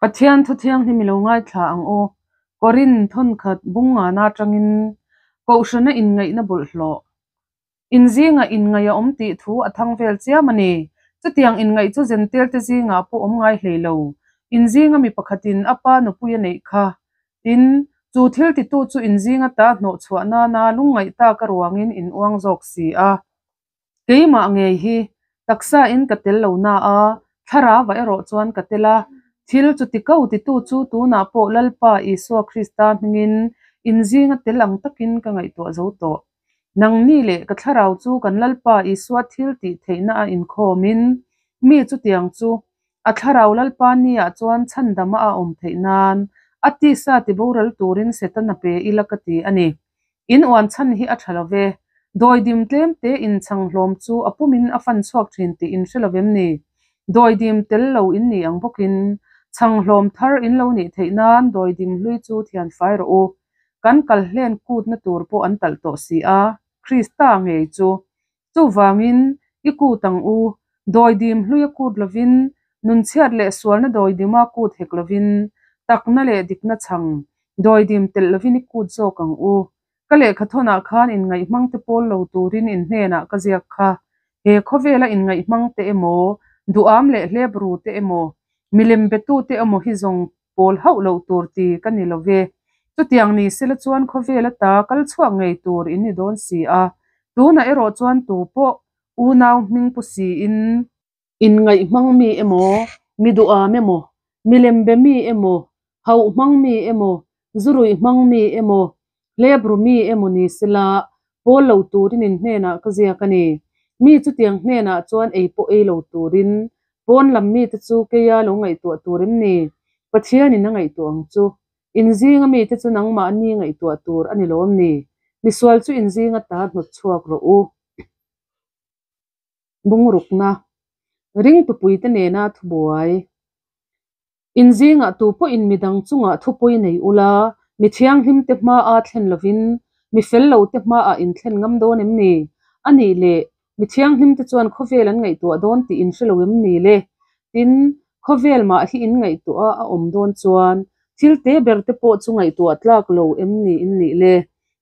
Pathian thu thianghlim i lo ngaithla ang u. Korin thawnkhat bungngana atangin Kohhrana inngaihna bawlhhlawh. In zingah inngaih a awm tih thu a thang vel chiam a ni. Chutiang inngaih chu Zentel te zingah pawh awm ngai hlei lo. In zinga mi pakhatin a pa nupui a neih kha. Tin, chu thil titu chu in zinga ta hnawh chhuah nana lungngaih tak a ruangin in uang zawk si a. Keimah ngei hi taksa in ka tel lo na a, thlarau ah erawh chuan ka tel a. Thil chuti ko titu chu tunah pawh Lalpa Isua Krista hmingin in zinga tel ang takin ka ngaihtuah zo tawh. Nangni leh ka thlarau chu kan Lalpa Isua thil tih theihna a inkhawmin, mi chutiang chu a thlarau Lalpa niah chuan chhandama a awm theih nan a tisa tiboral turin Setana pe ila ka ti a ni. In uan chhan hi a tha lo ve. Dawidim tlem te in chhang hlawm chu a pumin a fan chhuak thin tih in hre lo vem ni? Dawidim tel lo in ni ang bawkin chhang hlawm thar in lo nih theih nan dawidim hlui chu thian fai rawh u. Kan kal hlen kutna tur pawh an talh tawh si a, Krista ngei chu. Chuvangin, i kut ang u, dawidim hlui a kut lovin, nunchhiat leh sualna dawidima kut hek lovin, takna leh dikna chhang, dawidim telh lovin i kut zawk ang u. Ka lehkhathawnah khan inngaihmangte pawl lo turin in hnenah ka ziak kha. He khawvela inngaihmangte emaw, duham leh hlep rute emaw, milem betute emaw hi zawng pawl hauh loh tur ti ka ni lo ve. Chutiang ni sela chuan khawvel ata kal chhuak ngei tur in ni dawn si a. Tunah erawh chuan tu pawh unau hming pu siin, inngaih hmang mi emaw, mi duham emaw, milem be mi emaw, hauh hmang mi emaw, zuruih hmang mi emaw, hlep ru mi emaw ni sela pawl lo turin in hnenah ka ziak a ni. Mi chutiang hnenah chuan ei pawh ei lo turin pawn lam mite chu keia lo ngaihtuah tur em ni? Pathianin a ngaihtuah ang chu. In zinga mite chu nangmahni ngaihtuah tur a ni lawm ni? Misual chu in zinga ta hnawt chhuak rawh u. Bungrukna, Ringtupuite nena thubuai. In zingah tu pawhin midang chungah thupawi nei ula, mi thianghlimte hmaah thlen lovin, mi fel lote hmaah in thlen ngam dawn em ni? A nih leh, mi thianghlimte chuan khawvel an ngaihtuah dawn tih in hre lo em ni le? Tin, khawvel mah hi in ngaihtuah a awm dawn chuan, thil te ber te pawh chu ngaihtuah tlak lo em ni in nih le?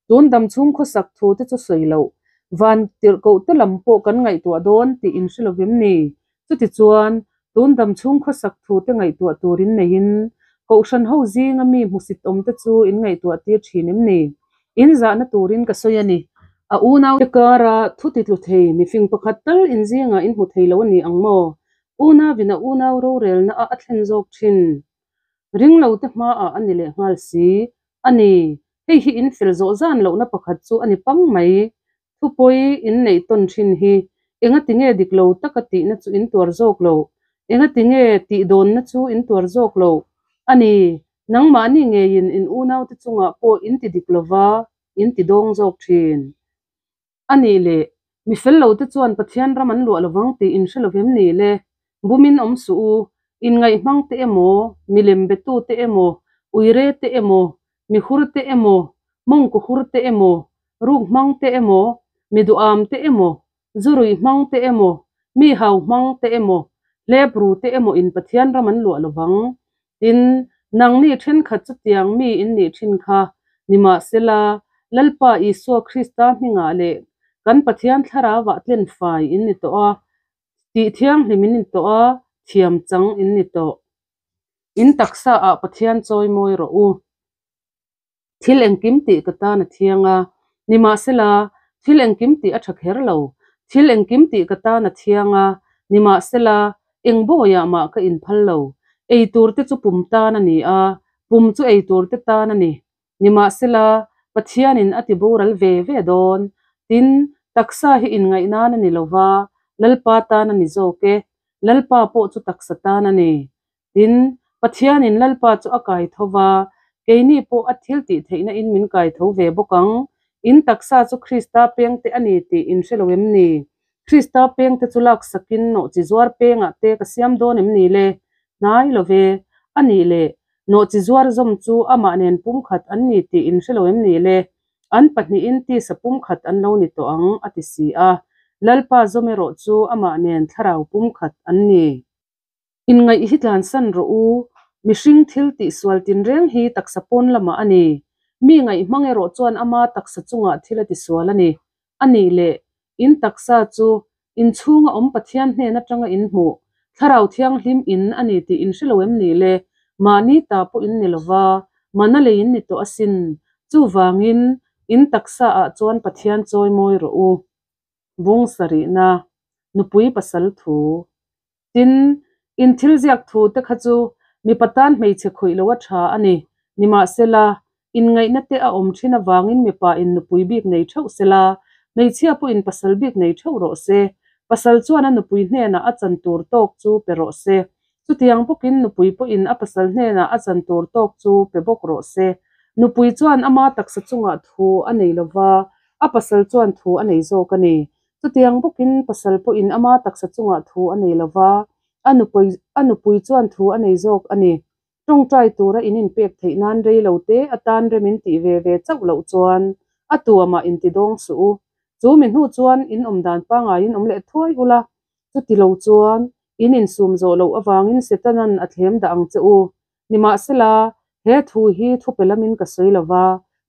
Tun dam chhung khawsak thu te chu sawi loh, van tirhkoh te lam pawh kan ngaihtuah dawn tih in hre lo em ni? Chutichuan, tun dam chhung khawsak thu te ngaihtuah tur in neiin, Kohhran ho zinga mi hmusit awm te chu in ngaihtuah tir thin em ni? In zahna turin ka sawi a ni. A unau te kara thu titlu thei mifing pakhat tal in zingah in hmu thei lo a ni ang maw? Unauin a unau rorelna a a thlen zawk thin. Ringlo te hmaah a ni leh nghal si a ni. Hei hi in fel zawh zan lohna pakhat chu a ni pang mai. Thupawi in neih tawn thin hi engati nge dik lo taka tihna chu in tuar zawk loh? Engati nge tih dawnna chu in tuar zawk loh? A ni, nangmahni ngeiin in unaute chungah pawh in ti dik lova, in ti dawng zawk thin. A nih leh, mi fel lote chuan Pathian ram an luah lovang tih in hre lovem ni le? Bumin awm suh u, inngaihmang te emaw, milem betu te emaw, uire te emaw, mihur te emaw, mawngkaw hur te emaw, ruk hmang te emaw, mi duham te emaw, zuruih hmang te emaw, mi hau hmang te emaw, hlep ru te emaw in Pathian ram an luah lovang. Tin, nangni thenkhat chutiang mi in nih thin kha, nimahsela, Lalpa Isua Krista hmingah leh kan Pathian thlarauah tlenfai in ni tawh a, tih thianghlim in ni tawh a, thiam chang in ni tawh. In taksa ah Pathian chawi mawi rawh u. Thil engkim tih ka tan a thiang a, nimahsela, thil engkim tih a tha kher lo. Thil engkim tih ka tan a thiang a, nimahsela, eng bawiah mah ka inphal lo. Ei tur te chu pum tan a ni a, pum chu ei tur te tan a ni. Nimahsela, Pathianin a ti boral ve ve dawn. Tin, taksa hi inngaih nan a ni lo va, Lalpa tan a ni zawk e. Lalpa pawh chu taksa tan a ni. Tin, Pathianin Lalpa chu a kai tho va, keini pawh a thil tih theihna in min kai tho ve bawk ang. In taksa chu Krista pengte a ni tih in hre lo em ni? Krista pengte chu laksakin nawhchi zuar pengah te ka siam dawn em ni le? Hnai lo ve. A nih leh, nawhchi zuar zawm chu amah nen pumkhat an ni tih in hre lo em ni le? An pahnihin tisa pumkhat an lo ni tawh ang, a ti si a. Lalpa zawm erawh chu amah nen thlarau pumkhat an ni. Inngaih hi tlansan rawh u. Mihring thil tihsual tinreng hi taksa pawn lamah a ni. Mi ngaihmang erawh chuan ama taksa chungah thil a tisual a ni. A nih leh, in taksa chu in chhunga awm Pathian hnen atanga in hmuh, Thlarau Thianghlim in a ni tih in hre lo em ni le? Mahni ta pawh in ni lova, mana lei in ni tawh asin. Chuvangin, in taksa ah chuan Pathian chawi mawi rawh u. Bung sarihna, Nupui pasal thu. Tin, in thil ziak thu te kha chu mipa tan hmeichhe khawih lo a tha a ni. Nimahsela, inngaihna te a awm thin avangin mipa in nupui bik nei theuh sela, hmeichhia pawhin pasal bik nei theuh rawh se. Pasal chuan a nupui hnenah a chan tur tawk chu pe rawh se. Chutiang bawkin nupui pawhin a pasal hnenah a chan tur tawk chu pe bawk rawh se. Nupui chuan ama taksa chungah thu a nei lova, a pasal chuan thu a nei zawk a ni. Chutiang bawkin pasal pawhin ama taksa chungah thu a nei lo va, a nupui a nupui chuan thu a nei zawk a ni. Tawngtai tura in inpek theih nan rei lo te atan rem in tih ve ve chauh loh chuan a tuamah in ti dawng suh u. Chu mi hnu chuan in awm dan pangaiin awm leh thuai ula, chuti lo chuan in insum zawh loh avangin Setanan a thlem dah ang che u. Nimahsela, he thu hi thupe lamin ka sawi lo va,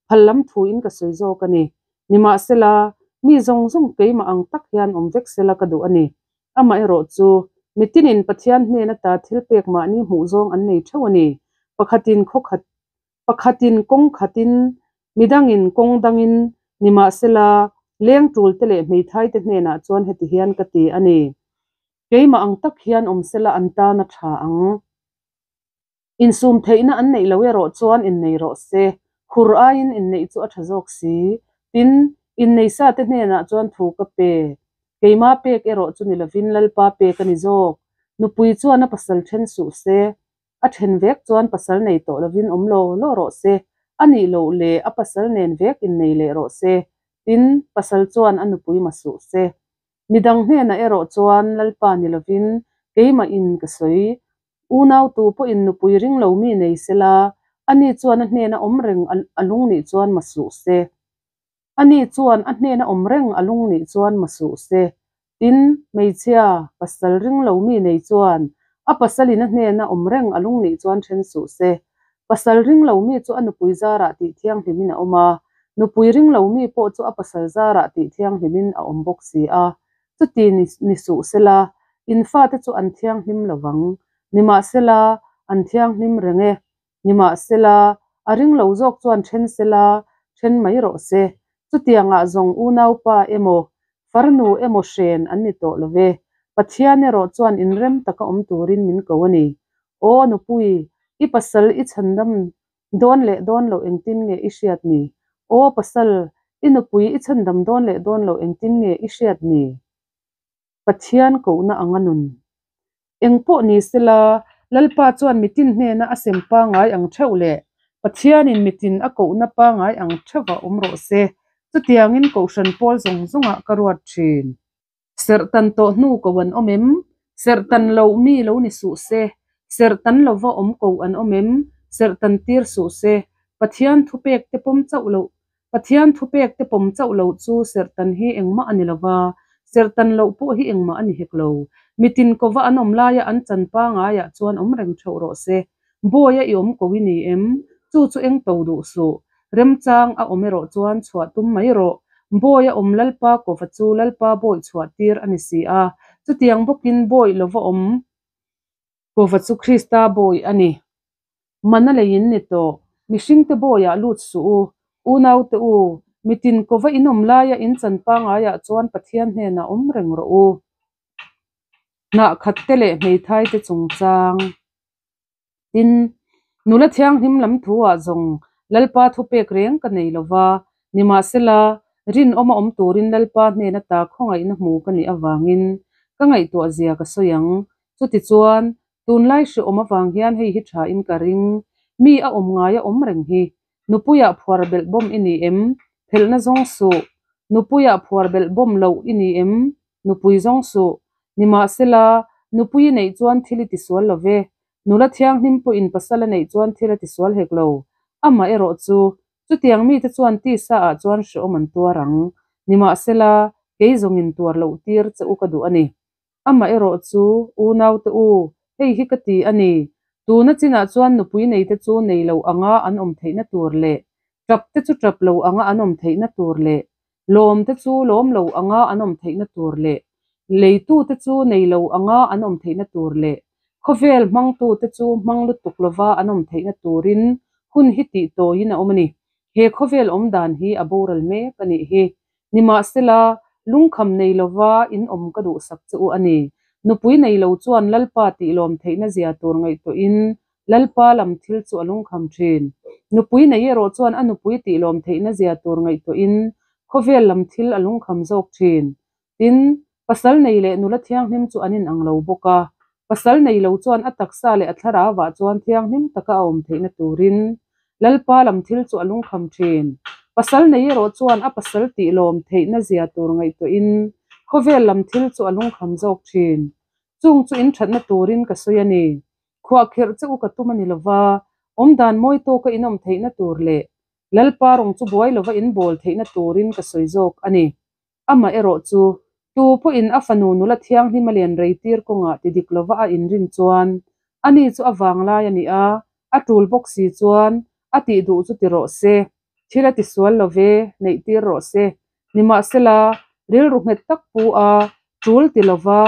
phal lam thuin ka sawi zawk a ni. Nimahsela, mi zawng zawng keimah ang tak hian awm vek sela ka duh a ni. Amaherawh chu, mitinin Pathian hnen ata thil pek mahni hmuh zawng an nei theuh a ni. Pakhatin khaw khat, pakhatin kawng khatin, midangin kawng dangin, nimahsela, leng tulte leh hmeithaite hnenah chuan heti hian ka ti a ni. Keimah ang tak hian awm sela an tan a tha ang. Insum theihna an neih lo erawh chuan innei rawh se, khur aiin inneih chu a tha zawk si. Tin, innei sa te hnenah chuan thu ka pe. Keima pek erawh chu ni lovin Lalpa pek a ni zawk. Nupui chuan a pasal then suh se. A then vek chuan pasal nei tawh lovin awm law law rawh se. A nih loh leh a pasal nen vek innei leh rawh se. Tin, pasal chuan a nupui ma suh se. Midang hnenah erawh chuan Lalpa ni lovin keimah in ka sawi. Unau tu pawhin nupui ring lo mi nei sela, ani chuan a hnena awm reng a lung nih chuan ma suh se. Ani chuan a hnena awm reng a lung nih chuan ma suh se. Tin, hmeichhia, pasal ring lo mi nei chuan a pasalin a hnena awm reng a lung nih chuan then suh se. Pasal ring lo mi chu a nupui zarah tih thianghlimin a awm a, nupui ring lo mi pawh chu a pasal zarah tih thianghlimin a awm bawk si a. Chuti ni ni suh sela, in fate chu an thianghlim lo vang. Nimahsela, an thianghlim reng e. Nimahsela, a ring lo zawk chuan then sela, then mai rawh se. Chutiangah zawng unaupa emaw, farnu emaw hren an ni tawh lo ve. Pathian erawh chuan inrem taka awm turin min ko a ni. Aw nupui, i pasal i chhandam dawn leh dawn loh engtin nge i hriat ni? Aw pasal, i nupui i chhandam dawn leh dawn loh engtin nge i hriat ni? Pathian kohna anga nun. Eng pawh ni sela, Lalpa chuan mitin hnena a sem pangai ang theuh leh Pathianin mitin a kohna pangai ang theuhah awm rawh se. Chutiangin Kohhran pawl zawng zawngah ka ruat thin. Serhtan tawh hnu ko an awm em? Serhtan loh mi lo ni suh se. Serhtan lova awm ko an awm em? Serhtan tir suh se. Pathian thupek te pawm chauh loh Pathian thupek te pawm chauh loh chu serhtan hi engmah a ni lova, serhtan loh pawh hi engmah a ni hek lo. Mitin kova an awm laia an chan pangaiah chuan awm reng theuh rawh se. Bawia i awm ko i ni em? Chu chu eng to duh suh. Remchang a awm erawh chuan chhuah tum mai rawh. Bawia awm Lalpa kova chu Lalpa bawi chhuah tir a ni si a. Chutiang bawkin bawi lova awm kova chu Krista bawi a ni. Mana leiin ni tawh. Mihringte bawiah lut suh u. Unaute u, mitin kova in awm laia in chan pangaiah chuan Pathian hnenah awm reng rawh u. Hnah khat te leh hmeithai te chungchang. Tin, nula thianghlim lam thu ah zawng Lalpa thupek reng ka nei lova, nimahsela, rinawma awm turin Lalpa hnen ata khawngaihna hmu ka nih avangin ka ngaihtuah zia ka sawi ang. Chutichuan, tunlai hrehawm avang hian hei hi tha in ka ring, mi a awm ngai a awm reng hi. Nupuiah phuar belh bawm i ni em? Phelhna zawng suh. Nupuiah phuar belh bawm loh i ni em? Nupui zawng suh. Nimahsela, nupui i neih chuan thil i tisual lo ve. Nula thianghlim pawhin pasal a neih chuan thil a tisual hek lo. Amah erawh chu, chutiang mite chuan tisa ah chuan hrehawm an tuar ang. Nimahsela, kei zawngin tuar loh tir che u ka duh a ni. Amah erawh chu, unaute u, hei hi ka ti a ni. Tuna chinah chuan nupui neite chu nei lo anga an awm theihna tur leh tap te chu tap lo anga an awm theihna tur leh lawm te chu lawm lo anga an awm theihna tur leh leitute chu nei lo anga an awm theihna tur leh khawvel hmangtute chu hmang lutuk lova an awm theihna turin hun hi tih tawiin a awm a ni. He khawvel awm dan hi a boral mek a nih hi. Nimahsela, lungkham nei lova in awm ka duhsak che u a ni. Nupui nei lo chuan Lalpa tih lawm theihna zia tur ngaihtuahin Lalpa lam thil chu a lungkham thin. Nupui nei erawh chuan a nupui tih lawm theihna zia tur ngaihtuahin khawvel lam thil a lungkham zawk thin. Tin, pasal nei leh nula thianghlim chu an inang lo bawk a. Pasal nei lo chuan a taksa leh a thlarauah chuan thianghlim taka a awm theihna turin Lalpa lam thil chu a lungkham thin. Pasal nei erawh chuan a pasal tih lawm theihna zia tur ngaihtuahin khawvel lam thil chu a lungkham zawk thin. Chung chu in thatna turin ka sawi a ni. Khuahkhirh che u ka tum a ni lova, awmdan mawi tawka in awm theihna tur leh Lalpa rawng chu buai lova in bawl theihna turin ka sawi zawk a ni. Amah erawh chu, tu pawhin a fanu nula thianghlim a len rei tir kawngah ti dik lova a inrin chuan, ani chu a vanglai a ni a, a tul bawk si chuan a tih duh chu ti rawh se, thil a ti sual lo ve, neih tir rawh se. Nimahsela, rilru nghet tak pu a, tul ti lova,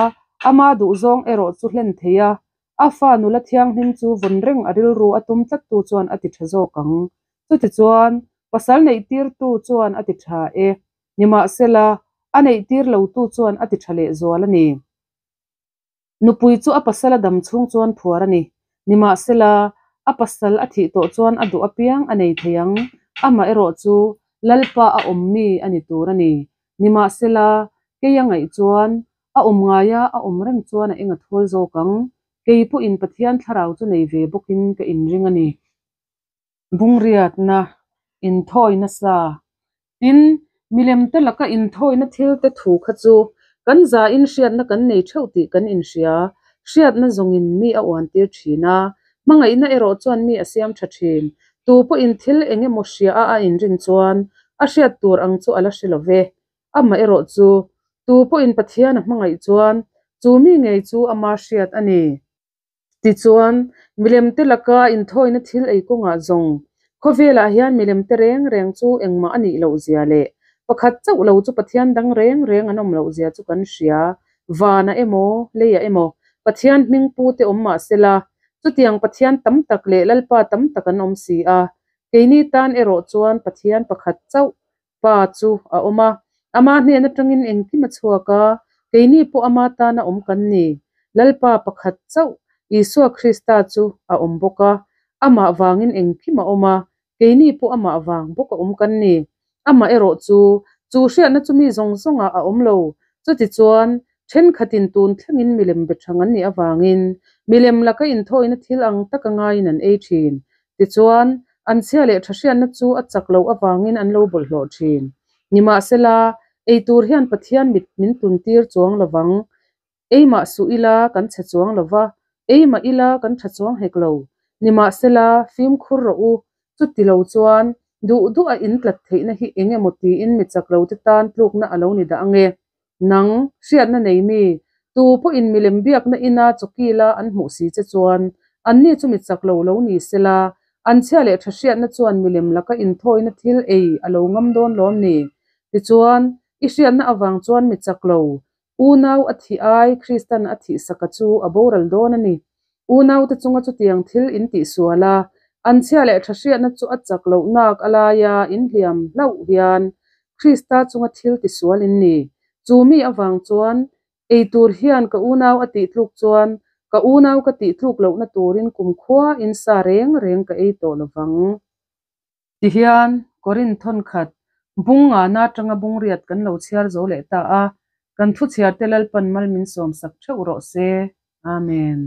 ama duhzawng erawh chu hlen thei a, A fa nula thianghlim chu vawn reng a rilru a tum tlattu chuan a ti tha zawk ang. Chutichuan, pasal neihtirtu chuan a ti tha e. Nimahsela, a neihtir lotu chuan a ti tha lehzual a ni. Nupui chu a pasal a dam chhung chuan phuar a ni. Nimahsela, a pasal a thih tawh chuan a duh apiang a nei thei ang. Amaherawh chu, Lalpa a awm mi a ni tur a ni. Nimahsela, kei a ngaih chuan, A awm ngaia a awm reng chuan a eng a thawl zawk ang. Kei pawhin Pathian thlarau chu nei ve bawkin ka inring a ni. Bungriatna, inthawi nasa. Tin, milemte laka inthawina thilte thu kha chu kan zain hriatna kan nei theuh tih kan inhria. Hriatna zawngin mi a uantir thin a, hmangaihna erawh chuan mi a siam tha thin. Tu pawhin thil eng emaw hria a a inrin chuan a hriat tur ang chu a la hre lo ve. Amaherawh chu, tu pawhin Pathian a hmangaih chuan chu mi ngei chu ama hriat a ni. Tichuan, milemte laka inthawina thil ei kawngah zawng, khawvelah hian milemte reng reng chu engmah a nih loh zia leh pakhat chauh lo chu Pathian dang reng reng an awm loh zia chu kan hria. Vanah emaw, leiah emaw, Pathian hming pute awm mah sela, chutiang Pathian tam tak leh Lalpa tam tak an awm si a. Keini tan erawh chuan Pathian pakhat chauh Pa chu a awm a, ama hnen atangin engkim a chhuak a, keini pawh ama tana awm kan ni. Lalpa pakhat chauh, Isua Krista chu a awm bawk a, amah vangin engkim a awm a, keini pawh amah vang bawk a awm kan ni. Amah erawh chu, chu hriatna chu mi zawng zawngah a awm lo. Chutichuan, thenkhatin tun thlengin milem be thang an nih avangin, milem laka inthawina thil ang taka ngaiin an ei thin. Tichuan, an chhia leh tha hriatna chu a chak loh avangin an lo bawlhhlawh thin. Nimahsela, ei tur hian Pathian mit min tuntir chuang lovang. Ei mah suh ila kan chhe chuang lova, ei mah ila kan tha chuang hek lo. Nimahsela, fimkhur rawh u. Chuti lo chuan, duh duh a in tlat theihna hi eng emaw tiin mi chak lo te tan tlukna a lo ni dah ange. Nang, hriatna nei mi, tu pawhin milem biakna ina chawkila an hmuh si che chuan, anni chu mi chak lo lo ni sela, an chhia leh tha hriatna chuan milem laka inthawina thil ei a lo ngam dawn lawm ni? Tichuan, i hriatna avang chuan mi chak lo, unau a thih ai Kristan a thih saka chu a boral dawn a ni. Unaute chunga chutiang thil in tihsual a, an chhia leh tha hriatna chu a chak loh nak a laia inhliam hlauh hian Krista chunga thil tisual in ni. Chu mi avang chuan ei tur hian ka unau a tih tluk chuan ka unau ka tih tluk lohna turin kumkhua in sa reng reng ka ei tawh lovang. Tihian Korinth thawnkhat bung ngana atanga bung riat kan lo chhiar zo leh ta a, kan thu chhiarte Lalpan mal min sawmsak theuh rawh se. Amen.